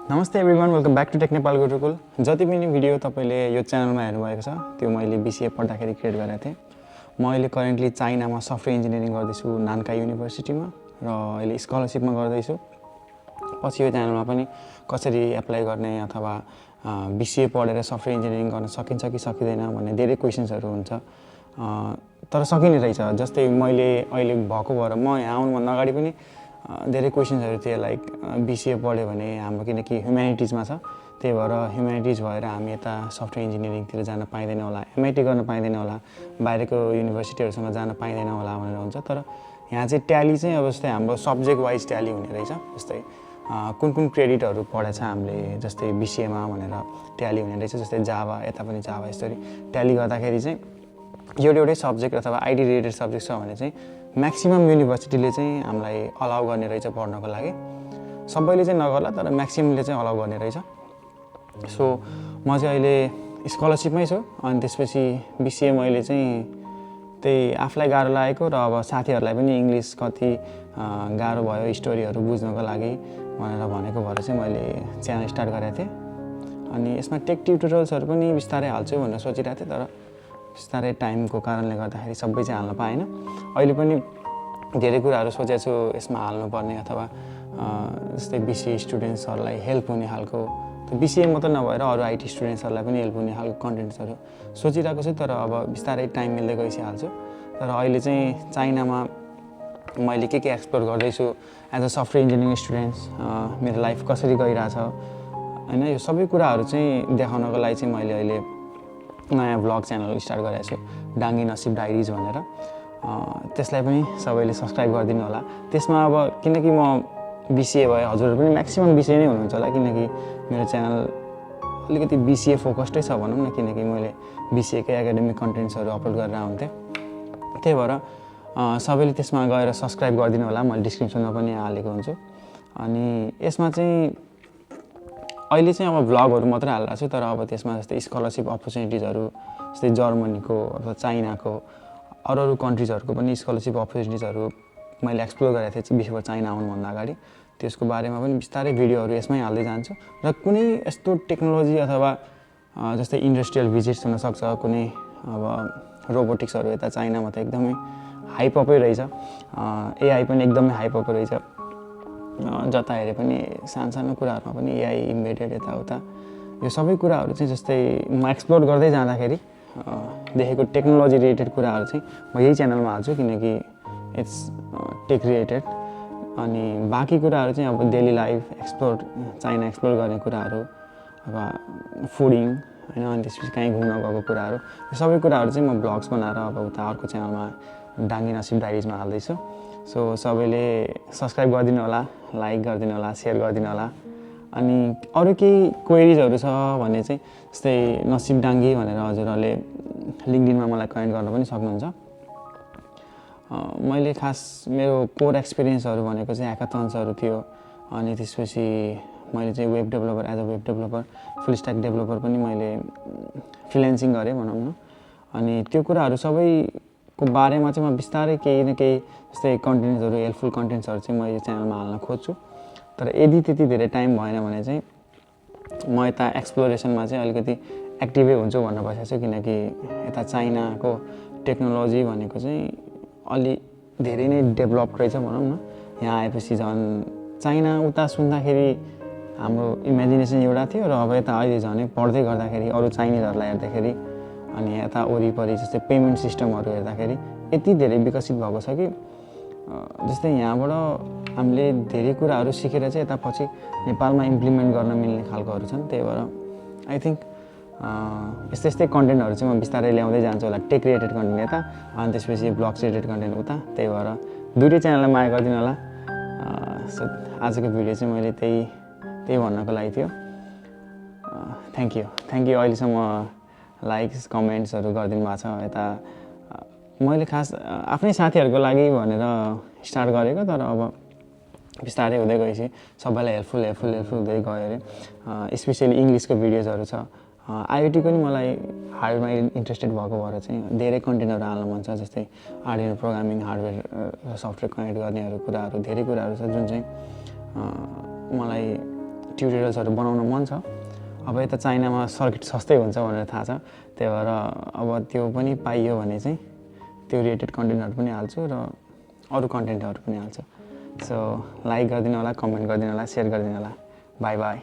नमस्ते everyone, welcome back to tech Nepal Gurukul. जति पनि भिडियो तपाईँले यो च्यानलमा हेर्नुभएको छ त्यो मैले बिसिए पढ्दाखेरि क्रिएट गरेको थिएँ। म अहिले करेन्टली चाइनामा सफ्टवेयर इन्जिनियरिङ गर्दैछु नानका युनिभर्सिटीमा र अहिले स्कलरसिपमा गर्दैछु। पछि यो च्यानलमा पनि कसरी एप्लाई गर्ने अथवा बिसिए पढेर सफ्टवेयर इन्जिनियरिङ गर्न सकिन्छ कि सकिँदैन भन्ने धेरै क्वेसन्सहरू हुन्छ, तर सकिने रहेछ। जस्तै मैले अहिले भएको भएर म यहाँ आउनुभन्दा अगाडि पनि धेरै क्वेसन्सहरू थिए, लाइक बिसिए पढ्यो भने हाम्रो किनकि ह्युम्यानिटिजमा छ, त्यही भएर ह्युम्यानिटिज भएर हामी यता सफ्टवेयर इन्जिनियरिङतिर जान पाइँदैन होला, एमआइटी गर्न पाइँदैन होला, बाहिरको युनिभर्सिटीहरूसँग जान पाइँदैन होला भनेर हुन्छ। तर यहाँ चाहिँ ट्याली चाहिँ अब जस्तै हाम्रो सब्जेक्ट वाइज ट्याली हुने रहेछ। जस्तै कुन कुन क्रेडिटहरू पढेछ हामीले, जस्तै बिसिएमा भनेर ट्याली हुने रहेछ। जस्तै जाभा, यता पनि जाभा, यसरी ट्याली गर्दाखेरि चाहिँ एउटै सब्जेक्ट अथवा आइडी रिलेटेड सब्जेक्ट छ भने चाहिँ म्याक्सिमम् युनिभर्सिटीले चाहिँ हामीलाई अलाउ गर्ने रहेछ पढ्नको लागि। सबैले चाहिँ नगर्ला, तर म्याक्सिममले चाहिँ अलाउ गर्ने रहेछ। सो म चाहिँ अहिले स्कलरसिपमै छु। अनि त्यसपछि बिसिए मैले चाहिँ त्यही आफूलाई गाह्रो लागेको र अब साथीहरूलाई पनि इङ्ग्लिस कति गाह्रो भयो स्टोरीहरू बुझ्नको लागि भनेर भनेको भएर चाहिँ मैले च्यानल स्टार्ट गरेको थिएँ। अनि यसमा टेक ट्युटोरियल्सहरू पनि बिस्तारै हाल्छु भनेर सोचिरहेको थिएँ, तर बिस्तारै टाइमको कारणले गर्दाखेरि सबै चाहिँ हाल्न पाएन। अहिले पनि धेरै कुराहरू सोचेको छु यसमा हाल्नुपर्ने, अथवा जस्तै बिसिए स्टुडेन्ट्सहरूलाई हेल्प हुने खालको, बिसिए मात्र नभएर अरू आइटी स्टुडेन्ट्सहरूलाई पनि हेल्प हुने खालको कन्टेन्ट्सहरू सोचिरहेको छु। तर अब बिस्तारै टाइम मिल्दै गएपछि हाल्छु। तर अहिले चाहिँ चाइनामा मैले के एक्सप्लोर गर्दैछु as a software engineering students, मेरो लाइफ कसरी गइरहेछ होइन, यो सबै कुराहरू चाहिँ देखाउनको लागि चाहिँ मैले अहिले नयाँ भ्लग च्यानल स्टार्ट गरेको छु, डाङ्गी नसिब डायरिज भनेर। त्यसलाई पनि सबैले सब्सक्राइब गरिदिनु होला। त्यसमा अब किनकि म बिसिए भए, हजुरहरू पनि म्याक्सिमम् बिसिए नै हुनुहुन्छ होला, किनकि मेरो च्यानल अलिकति बिसिए फोकस्डै छ भनौँ न, किनकि मैले बिसिएकै एकाडेमिक कन्टेन्ट्सहरू अपलोड गरेर आउँथेँ। त्यही भएर सबैले त्यसमा गएर सब्सक्राइब गरिदिनु होला, मैले डिस्क्रिप्सनमा पनि हालेको हुन्छु। अनि यसमा चाहिँ अहिले चाहिँ अब भ्लगहरू मात्रै हालिरहेको छु, तर अब त्यसमा जस्तै स्कलरसिप अपर्च्युनिटिजहरू, जस्तै जर्मनीको अथवा चाइनाको अरू कन्ट्रिजहरूको पनि स्कलरसिप अपर्च्युनिटिजहरू मैले एक्सप्लोर गरेको थिएँ बिफोर चाइना आउनुभन्दा अगाडि। त्यसको बारेमा पनि बिस्तारै भिडियोहरू यसमै हाल्दै जान्छु। र कुनै यस्तो टेक्नोलोजी अथवा जस्तै इन्डस्ट्रियल भिजिट्स हुनसक्छ, कुनै अब रोबोटिक्सहरू यता चाइनामा त एकदमै हाइपअपै रहेछ, एआई पनि एकदमै हाइपअपै रहेछ। जता हेरे पनि सानो कुराहरूमा पनि एआई इम्बेडेड यताउता, यो सबै कुराहरू चाहिँ जस्तै म एक्सप्लोर गर्दै जाँदाखेरि देखेको टेक्नोलोजी रिलेटेड कुराहरू चाहिँ म यही च्यानलमा हाल्छु, किनकि इट्स टेक रिलेटेड। अनि बाँकी कुराहरू चाहिँ अब daily life explore, China explore गर्ने कुराहरू, अब फुडिङ होइन, अनि त्यसपछि कहीँ घुम्न गएको कुराहरू, यो सबै कुराहरू चाहिँ म भ्लग्स बनाएर अब उता अर्को च्यानलमा डाङ्गी नसिब डायरिजमा हाल्दैछु। सो सबैले सब्सक्राइब गरिदिनु होला, लाइक गरिदिनु होला, सेयर गरिदिनु होला। अनि अरू केही क्वेरिजहरू छ भने चाहिँ जस्तै नसिब डाङ्गी भनेर हजुरहरूले लिङ्कडिनमा मलाई कमेन्ट गर्न पनि सक्नुहुन्छ। मैले खास मेरो कोर एक्सपिरियन्सहरू भनेको चाहिँ ह्याकाथन्सहरू थियो। अनि त्यसपछि मैले चाहिँ web developer, as a web developer, full stack developer पनि मैले फ्रिल्यान्सिङ गरेँ भनौँ न। अनि त्यो कुराहरू सबैको बारेमा चाहिँ म बिस्तारै केही न केही जस्तै कन्टेन्ट्सहरू, हेल्पफुल कन्टेन्ट्सहरू चाहिँ म यो च्यानलमा हाल्न खोज्छु। तर यदि त्यति धेरै टाइम भएन भने चाहिँ म यता एक्सप्लोरेसनमा चाहिँ अलिकति एक्टिभै हुन्छु भनेर बसेको छु, किनकि यता चाइनाको टेक्नोलोजी भनेको चाहिँ अलि धेरै नै डेभलप रहेछ भनौँ न। यहाँ आएपछि झन् चाइना उता सुन्दाखेरि हाम्रो इमेजिनेसन एउटा थियो, र अब यता अहिले झन् पढ्दै गर्दाखेरि अरू चाइनिजहरूलाई हेर्दाखेरि अनि यता वरिपरि जस्तै पेमेन्ट सिस्टमहरू हेर्दाखेरि यति धेरै विकसित भएको छ कि जस्तै यहाँबाट हामीले धेरै कुराहरू सिकेर चाहिँ यता पछि नेपालमा इम्प्लिमेन्ट गर्न मिल्ने खालकोहरू छन्। त्यही भएर आई थिङ्क यस्तै यस्तै कन्टेन्टहरू चाहिँ म बिस्तारै ल्याउँदै जान्छु होला, टेक रिलेटेड कन्टेन्ट यता, अनि त्यसपछि ब्लग्स रिलेटेड कन्टेन्ट उता। त्यही भएर दुइटै च्यानललाई माया गरिदिनु होला। सो आजको भिडियो चाहिँ मैले त्यही भन्नको लागि थियो। थ्याङ्क यू अहिलेसम्म लाइक्स कमेन्ट्सहरू गरिदिनु भएको छ। यता मैले खास आफ्नै साथीहरूको लागि भनेर स्टार्ट गरेको, तर अब बिस्तारै हुँदै गएपछि सबैलाई हेल्पफुल हुँदै गयो अरे। स्पेसली इङ्ग्लिसको भिडियोजहरू छ, आइओटीको नि मलाई हार्डवेयरमा इन्ट्रेस्टेड भएको भएर चाहिँ धेरै कन्टेन्टहरू हाल्न मन छ। जस्तै Arduino programming, hardware software connect गर्नेहरू कुराहरू, धेरै कुराहरू छ जुन चाहिँ मलाई ट्युटोरियल्सहरू बनाउन मन छ। अब यता चाइनामा सर्किट सस्तै हुन्छ भनेर थाहा छ, त्यही भएर अब त्यो पनि पाइयो भने चाहिँ त्यो रिलेटेड कन्टेन्टहरू पनि हाल्छु र अरू कन्टेन्टहरू पनि हाल्छु। सो लाइक गरिदिनु होला, कमेन्ट गरिदिनु होला, सेयर गरिदिनु होला। By by.